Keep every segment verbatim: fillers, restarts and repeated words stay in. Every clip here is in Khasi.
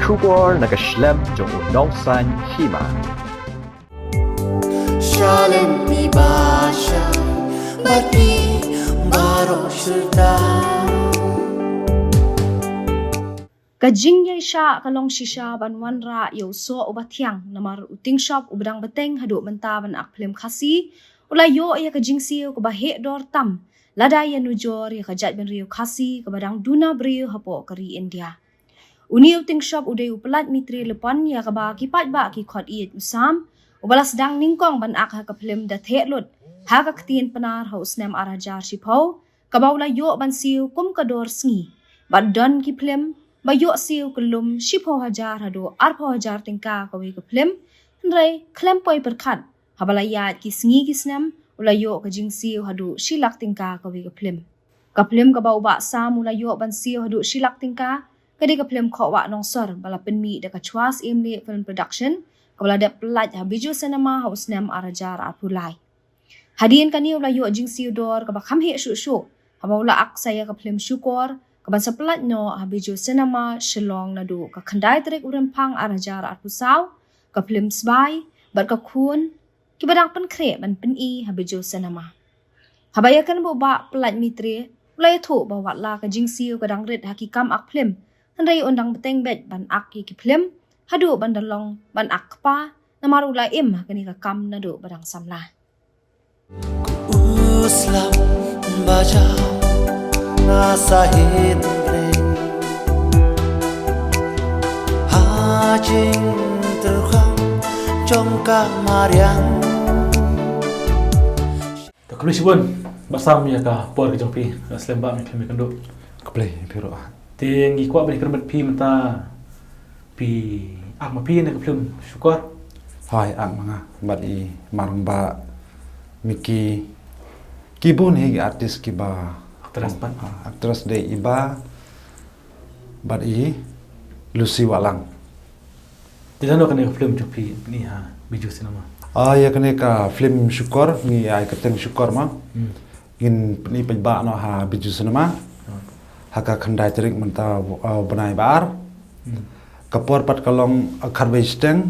Shukor na ka shlem jong u nongsaiñ hima. Shalem i Basha, bad i baroh syrta. Ka jingïaishah ka long shisha ban wanrah ïa u soh uba thiang, namar u Tyngshop uba dang bteng haduh mynta ban ak phlim Khasi, u la ïoh ïa ka jingsiew kaba heh dor tam, lada ïanujor ïa ka jaitbynriew Khasi kaba dang duna briew hapoh ka ri India. Une u Tyngshop u dei u pyllait myntri lypan ïa kaba ki paidbah ki khot ïeit u Sam, uba la sdang nyngkong ban ak ha ka phlim Da Theh Lut ha ka ktien Pnar ha u snem ar hajar shiphew, kaba u la ïoh ban siew kum ka dor sngi. Bad don ki phlim ba ïoh siew kyllum shiphew hajar haduh arphew hajar tyngka kawei ka phlim, hynrei khlem poi pyrkhat, haba la ïaid ki sngi ki snem, u la ïoh ka jingsiew haduh shi lak tyngka kawei ka phlim. Ka phlim kaba u Bah Sam u la ïoh ban siew haduh shi lak tyngka, ka dei ka phlim Khohwah Nongsor, ba la pynmih da ka Chwas Imli Film Production, kaba la dep pyllait ha Bijou Cinema ha u snem ar hajar arphew lai. Hadien kane u la ïoh jingsiew dor kaba kham heh shuh shuh, haba u la ak sa ïa ka phlim Shukor, kaban sa pyllait noh ha Bijou Cinema Shillong naduh ka khyndai tarik u Rymphang ar hajar arphew saw, ka phlim Sbai, bad ka Khun, kiba dang pynkhreh ban pyni ha Bijou Cinema. Haba ïakren bad u Bah Pyllait Myntri, u la ïathuh ba watla ka jingsiew ka dang rit ha ki kam ak phlim, hynrei un dang bteng beit ban ak ïa ki phlim, haduh ban da long ban ak kpa, namar u la im ha kane ka kam naduh ba dang samla. Ku slap ba jaw nga sa hynrei ha jingtyrkhong jong ka mariang. Te khublei shibun Bah Sam ïa ka por ka jong phi, slem bha me khlem ïakynduh. Khublei phi ruh. Te ngi kwah ban ïakren bad phi mynta, phi ak ma phi na ka phlim Shukor? Hooid, ak ma nga bad i Mar Rangbah Mickey, ki bun hi ki artist kiba actress pat. Ah, actress dei i Bah bad i Lucy Wahlang. Te lano kane ka phlim jong phi pyni ha Bijou Cinema? Ah, ïa kane ka phlim Shukor, ngi ai kyrteng Shukor ma. Hmm. Ngin pyni paidbah noh ha Bijou Cinema. Hmm. Ha ka khyndai tarik mynta, ah, bnai ba ar. Hmm. Ka por pat ka long, ah, khatwei shiteng,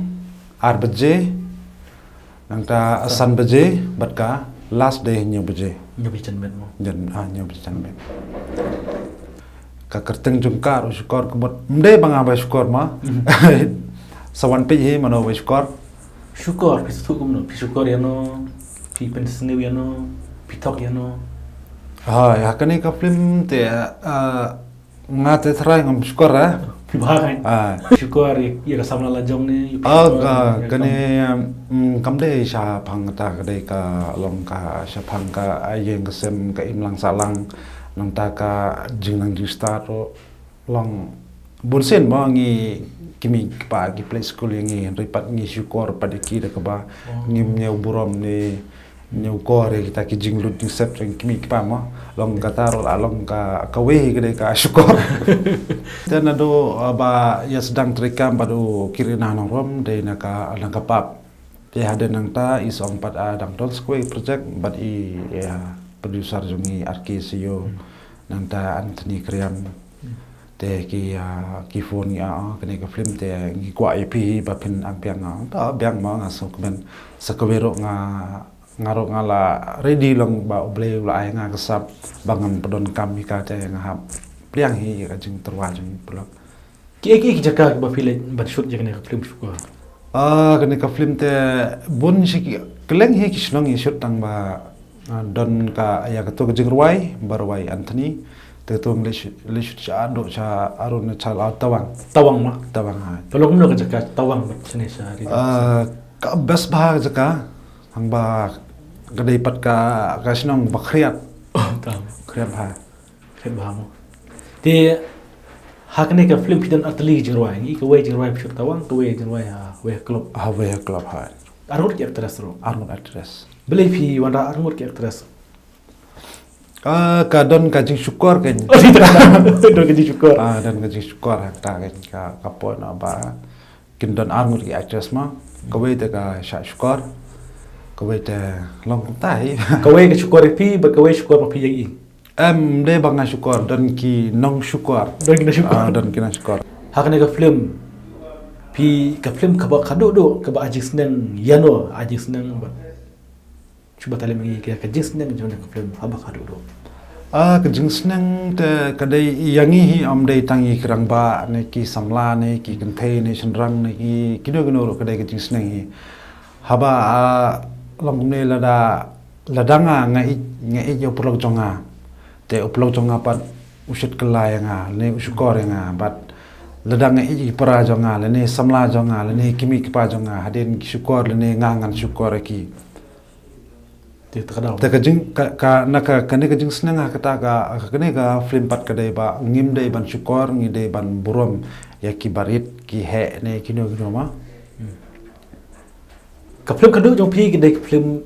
ar baje. Nangta san baje, bad ka last dei hynñiew baje. Hynñiew baje janmiet mo. Jan, ah, hynñiew baje janmiet. Ka kyrteng jong ka ruh Shukor ka mut ym dei ba nga ba shukor ma. Mhm. Sa wan peit hi mano ba shukor. Shukor, phi sngewthuh kumno, phi shukor ïano, phi pynsniew ïano, phi thok ïano. Ha, ïa kane ka phlim te, ah, nga te tharai ngam shukor, eh. Phi bha kan? Ah. Shukor ïa, ïa ka samla la jong ne, ïa ka, ah, shukor, ka, ïa ka kane, sam- um, kam dei shaphang kata, ka dei ka long ka shaphang ka, ah, ïing ka sem, ka imlang sahlang, nangta ka jingnang jingstad ruh long bunsien mo ngi, ki mei ki pa ki pynleit skul ïa ngi, hynrei pat ngi shukor pat ïa ki da kaba, oh, ngim ñiew burom ne ñiewkor ïa kita ki jinglut jingsep jong ki mei ki pa mo. Long kata ruh la long ka, kawei ka dei ka shukor. Te naduh, ah, ba ïa sdang treikam bad u Kirina Nongrum dei na ka, na ka pap. Te hadien nangta i song pat, ah, dang don sa kawei project bad i, ïa, producer jong ngi R K Sio. Hmm. Nangta Anthony Kriam. Hmm. Te ki, ah, ki phone ngi, ah, kane ka phlim te ngi kwah ïa phi ba phin am biang, ah, ta biang mo nga sngewkmen sa kawei ruh nga Nga ruh nga la ready long ba U Blei u la ai nga ka sap ba ngan pyndonkam ïa ka, te nga hap pdiang hi ïa ka jingtyrwa jong ngi paralok. Kiei kiei ki jaka kiba phi leit ban shoot ïa kane ka film Shukor? Ah, kane ka film te bun shi ki, kylleng hi ki shnong ngi shoot tang ba, ah, don ka ïa kato ka jingrwai ba rwai Anthony. Te kato ngi leit shoot, leit shoot sha Arunachal, ah, Tawang. Tawang ma? Tawang, ha. Te long kumno ka jaka Tawang bad shane sha ri? Ah, ka best bha ka jaka. Hangba ka dei pat ka, ka shnong ba khriat. Oh, tam. Khriat bha. Khriat bha mo. Te ha kane ka film phi don artylli ki jingrwai, ngi kawei jingrwai phi shoot Tawang, kawei jingrwai ha Wei Club. Ha Wei Club, ha. Arngut ki actress ruh. Arngut actress. Balei phi wanrah arngut ki actress? Ah, ka don ka jingshukor kan. Oh, don ka jingshukor. Ah, don ka jingshukor ha kata kan ka, ka point ba kin don arngut ki actress ma. Kawei te ka shah shukor. Kawei te long kumta hi. Kawei ka shukor ïa phi, bad kawei shukor ma phi ïa i. Em, dei ba nga shukor, don ki nongshukor. Don ki nongshukor. Ah, don ki nongshukor. Ha kane ka film, Phi ka film kaba khatduh duh kaba ai jingsneng ïano, ai jingsneng ba. Shu batai lem ïa ngi ka, ka jingsneng jong ka film haba khatduh duh. Ah, ka jingsneng te ka dei ïa ngi hi, ym dei tang ïa ki rangbah ne ki samla ne ki kynthei ne shynrang ne ki kino kino ruh, ka dei ka jingsneng hi. Haba, ah, long kumne, lada, lada nga nga ïeit, nga ïeit ïa u paralok jong nga. Te u paralok jong nga pat u shu kylla ïa nga, lane u shukor ïa nga, bad lada nga ïeit ïa ki para jong nga, lane samla jong nga, lane ki mei ki pa jong nga, hadien ki shukor lane nga ngan shukor ïa ki. Te ta ka daw. Te ka jing, ka, ka, na ka, kane ka jingsneng ha kata ka, ha kane ka film pat ka dei ba ngim dei ban shukor, ngi dei ban burom ïa ki barit, ki heh ne kino kino ma. Hmm. Ka film khatduh jong phi ka dei ka film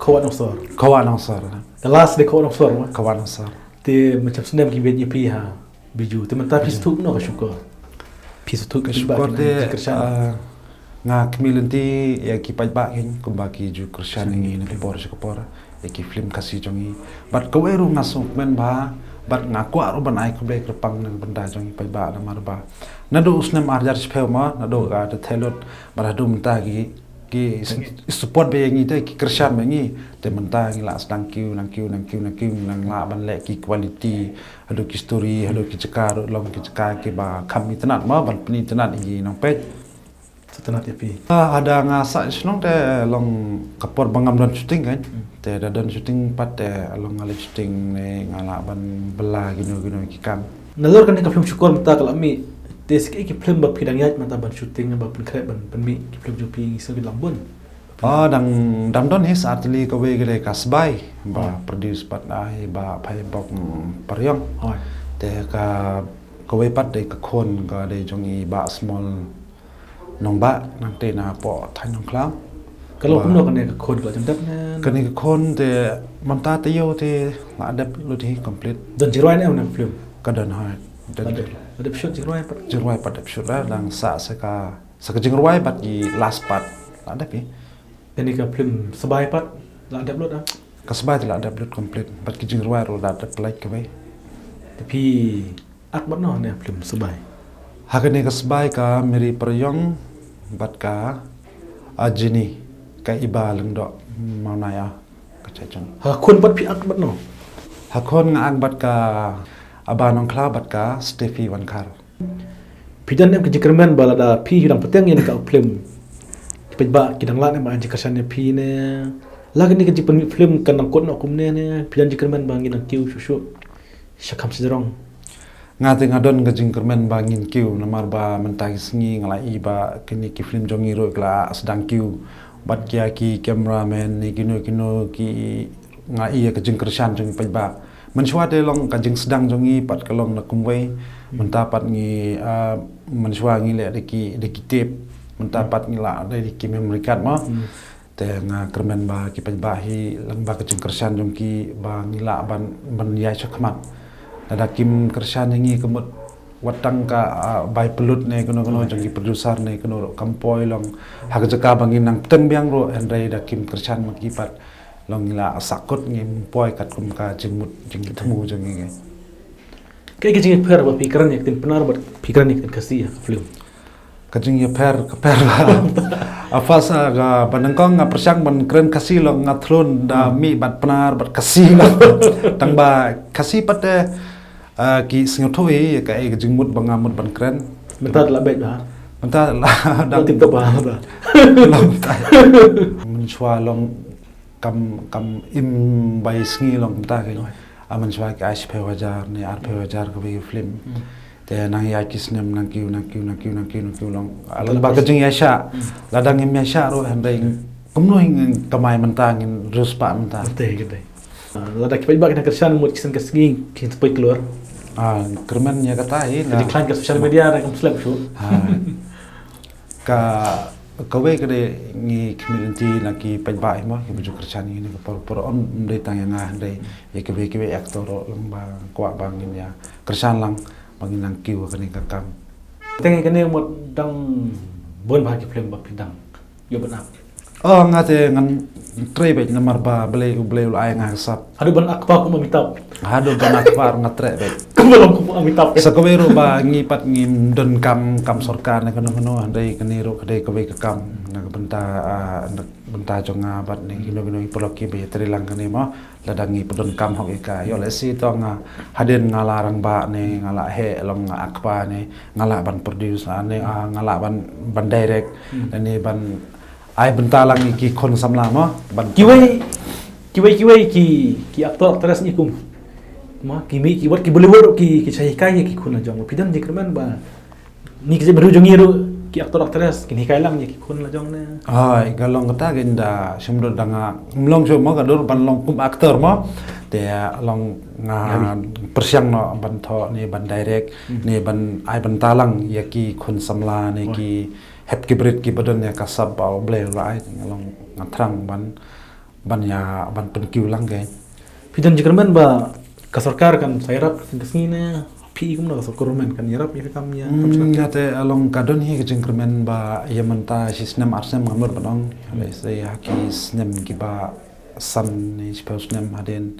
Khawa Nongsor. Khawa Nongsor. Ka last dei Khawa Nongsor ma. Khawa Nongsor. Te macam snem ki beit ïa phi ha Biju. Te mynta phi sngewthuh kumno ka shukor? Phi sngewthuh ka shukor te, ah, nga khmih lynti ïa ki paidbah kein kumba ki ju kyrshan ïa ngi na ka por sha ka por ïa ki film Khasi jong ngi. Bad kawei ruh nga sngewkmen bha, bad nga kwah ruh ban ai khublei kyrpang na ka bynta jong ki paidbah namar ba naduh u snem ar hajar shiphew ma, naduh ka The Thailut, bad haduh mynta ki, ki support bha ïa ngi te, ki kyrshan bha ïa ngi. Te mynta ngi la sdang kiew, nang kiew, nang kiew, nang kiew, nang lah ban leh ki quality, haduh ki story, haduh ki jaka, haduh long ki jaka kiba kham itynnad ma, ban pynitynnad ïa ki nongpeit. Sa tynnad ïa phi. Ah, haba nga sah shnong te long ka por ba ngam don shooting kan. Hmm. Te da don shooting pat te long nga leit shooting ne nga lah ban bylla kino kino ki kam. Nalor kane ka film Shukor mynta ka la mih. Te sa kaei ki film ba phi dang ïaid mynta ban shooting, ba pynkhreh, ban pynmih ki film jong phi, sa ki dang bun? Ah, dang, dang don hi sa artylli, kawei ka dei ka Sbai ba produce pat da i Bah Phaibok, mm, Pariong. Hooid. Te ka, kawei pat dei ka Khun, ka dei jong i Bah Small Nongbah, nangta na poh thaiñ Nongkhlaw. Ka long kumno kane ka Khun, ka la jan dep ne? Kane ka Khun te mynta te ïoh te la dep lut hi complete. Don jingrwai ne em na ka film? Ka don, hooid. Don. La dep, la dep shoot jingrwai pat? Jingrwai pat dep shoot, la dang sah sa ka, sa ka jingrwai bad ki last part la dep hi. Kane ka film Sbai pat la dep lut, ah? Ka Sbai te la dep lut complete, bad ki jingrwai ruh la dep pynlait kawei. Te phi act bad no ne film Sbai? Ha kane ka Sbai ka Mary Pariong bad ka, ah, Jenny, ka Iba Lyngdoh Mawnai, ah, ka Chaichung. Ha Khun pat phi act bad no? Ha Khun nga act bad ka, ah, Bah Nongkhlaw bad ka Steffi Wankhar. Phi don em ka jingkyrmen ba lada phi dang pateng ïa kane ka film, ki paidbah ki dang lah ne ba jingkyrshan ïa phi ne? La kane ka jingpynmih film kan nang kut noh kumne ne? Phi don jingkyrmen ba ngin nang kiew shuh shuh sha kham sha jrong? Nga te nga don ka jingkyrmen ba ngin kiew, namar ba mynta ki sngi nga la i ba kine ki film jong ngi ruh ki la sdang kiew. Bad ki, ki cameraman ne kino kino ki, nga i ka jingkyrshan jong ki paidbah. Mynshuwa te long ka jingsdang jong ngi pat ka long na kumwei. Hmm. Mynta pat ngi, ah, mynshuwa ngi leh da ki, da ki tape. Mynta pat ngi la da ki memory card mo. Hmm. Te nga kyrmen ba ki paidbah hi, lyngba ka jingkyrshan jong ki ba ngi lah ban, ban ïaid shakhmat. Lada kim kyrshan ïa ngi ka mut wat tang ka, ah, bai pynlut ne kano kano jong ki producer ne kano ruh kam poi long ha ka jaka ba ngin nang pateng biang ruh, hynrei da kim kyrshan ma ki pat long ngi la sahkut, ngim poi katkum ka jingmut jingthmu jong ngi. Kaei ka jingïapher ba phi kren ïa ka ktien Pnar bad phi kren ïa ka ktien Khasi ha ka film? Ka jingïapher ka pher ba, ah, first, ah, ka ba nyngkong nga pyrshang ban kren Khasi long nga thlun da mih bad Pnar bad Khasi long. Tang ba Khasi pat te, ah, ki sngewthuh hi ïa kaei ka jingmut ba nga mut ban kren. Mynta la beit ba? Mynta la dang tip ba ba. Long ta. Mynshuwa long kam, kam im bai sngi long kumta kein. Oi. Ah, mynshuwa ki ai shiphew hajar ne arphew hajar kawei ka film. Hmm. Te nang ïaid ki snem nang kiew, nang kiew, nang kiew, nang kiew, nang kiew long. Ah, lyngba ka jingïaishah. Hmm. Lada ngim ïaishah ruh hynrei kumno ngin kamai mynta, ngin riewspah mynta. Te ka dei. Ah, lada ki paidbah ki nang kyrshan mut ki sien ka sngi kin sa poi klur. Ah, kyrmen ïa kata hi. Ka jingkhlaiñ ka social media ruh kam slem shuh. Ah. Ka, kawei ka dei ngi khmih lynti na ki paidbah hi mo, kiba ju kyrshan ïa ngi na ka por por, ym dei tang ïa nga hynrei ïa kiwei kiwei actor ruh, long ba kwah ba ngin ïa kyrshan lang ba ngin nang kiew ha kane ka kam. Te ngi kane mut dang bun bha ki film ba phi dang ïoh ban act? Oh, nga te ngan trei beit namar ba Blei, Blei u la ai nga ka sap. Haduh ban akpa kum Amitabh. Haduh ban akpa nga trei beit. Kum ba long kum Amitabh. Sa kawei ruh ba ngi pat ngim don kam, kam sorkar ne kano kano, hynrei kane ruh ka dei kawei ka kam na ka bynta, ah, na ka bynta jong nga bad ne kino kino ki paralok kiba ïatrei lang kane mo. Lada ngi pyndonkam hok ïa ka, ïoh lehse to nga hadien nga la rangbah ne nga la heh long nga akpa ne nga lah ban produce, ah, ne, ah, nga lah ban, ban direct ne ban ai bynta lang ïa ki khun samla mo ban. Kiwei, kiwei, kiwei ki, ki actor actress ngi kum ma ki mih ki wat ki Bollywood ki, ki shah hikai ïa ki khun la jong. Phi don jingkyrmen ba ngi ki jingmut jong ngi ruh ki actor actress kin hikai lang ïa ki khun la jong ne? Ai, ka long kata ka ynda shim dur da nga mlong shuh mo ka dur ban long kum actor mo. Te long nga pyrshang noh ban thoh ne ban direct ne ban ai bynta lang ïa ki khun samla ne ki hep ki brit kiba don ïa ka sap ba U Blei u la ai, te nga long nga thrang ban ban ïa, ban pynkiew lang ke. Phi don jingkyrmen ba ka sorkar kan sa ïarap ka sngi ne phi i kumno, ka sorkar government kan ïarap ïa ka kam ïa ka kam? Hmm, ïa te long ka don hi ka jingkyrmen ba ïa mynta shi snem ar snem ngam nud ban ong. Lehse ha ki snem kiba san ne shiphew snem hadien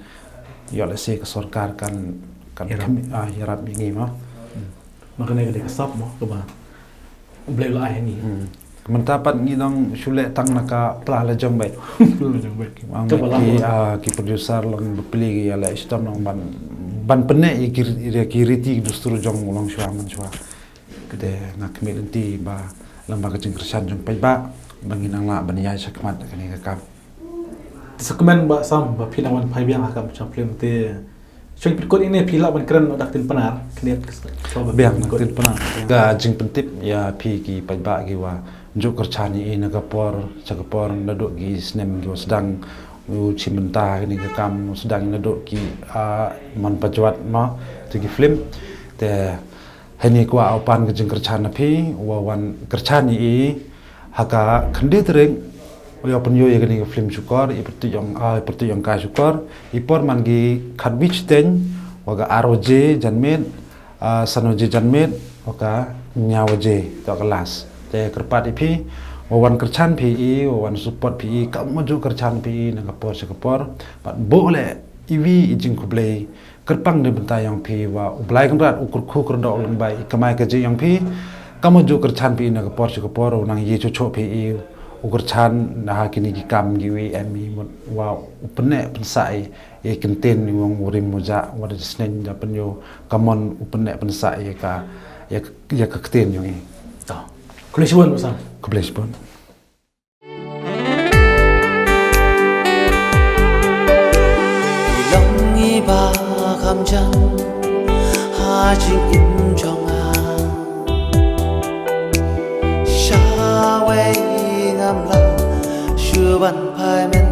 ïoh lehse ka sorkar kan, kan ïarap ïa ngi ma. Ma kane ka dei ka sap mo kaba U Blei u la ai ha ngi. Mynta pat ngi dang shu leh tang na ka pla la jong beit. Pla la jong beit. Ki, ah, ki producer long bapli ki ïa leh shitom long ban, ban pynneh ïa ki, ïa ki riti ki dustur jong u longshuwa manshuwa. Te nga khmih lynti ba lem bad ka jingkyrshan jong paidbah ba ngin nang lah ban ïaid shakhmat kane ka kam. Te sa kmen ba sam ba phi nang wan phai biang ha ka kam shang film te. Shuwa phi kut ine phi lah ban kren da ka ktien Pnar khyndiat. Biang da ka ktien Pnar. Ka jingpyntip ïa phi ki paidbah ki wa njuk kyrchan ïa i na ka por sha ka por naduh ki snem ki wa sdang u shim bynta kane ka kam, u sdang naduh ki, ah, man pajwat ma te ki film. Te Heini kwah u pan ka jingkyrchan na phi, u wan kyrchan ïa i ha ka khyndai tarik, u ïa pynïoh ïa kane ka film shukor, i pyrtuid ong, ah, i pyrtuid ong ka shukor, i por man ki khatwi shiteng, wa ka ar waje janmiet, ah, san waje janmiet, wa ka hynñiew waje, to ka last. Te kyrpad ïa phi, u wan kyrchan phi i, u wan support phi i, kam ju kyrchan phi i, na ka por sha ka por, bad buh leh iwi i jingkhublei, kyrpang na bynta ïong phi wa u Blai Kynrad u kyrkhu kyrdoh u lyngbah i kamai kajih ïong phi. Kam u ju kyrchan phi na ka por sha ka por u nang ïa chuh chuh phi i u kyrchan na ha kine ki kam ki wi em i mut wa u pynneh pynsah i, i kyntien i wong u rim u jah wa da sneng da pynïoh ka mon u pynneh pynsah i ka, ïa ka, ïa ka ktien ïong i. To. Khublei shibun u sam. Khublei shibun. Long i ba kham jam ha jingim jong nga. Shawei ngam lah shu ban phai men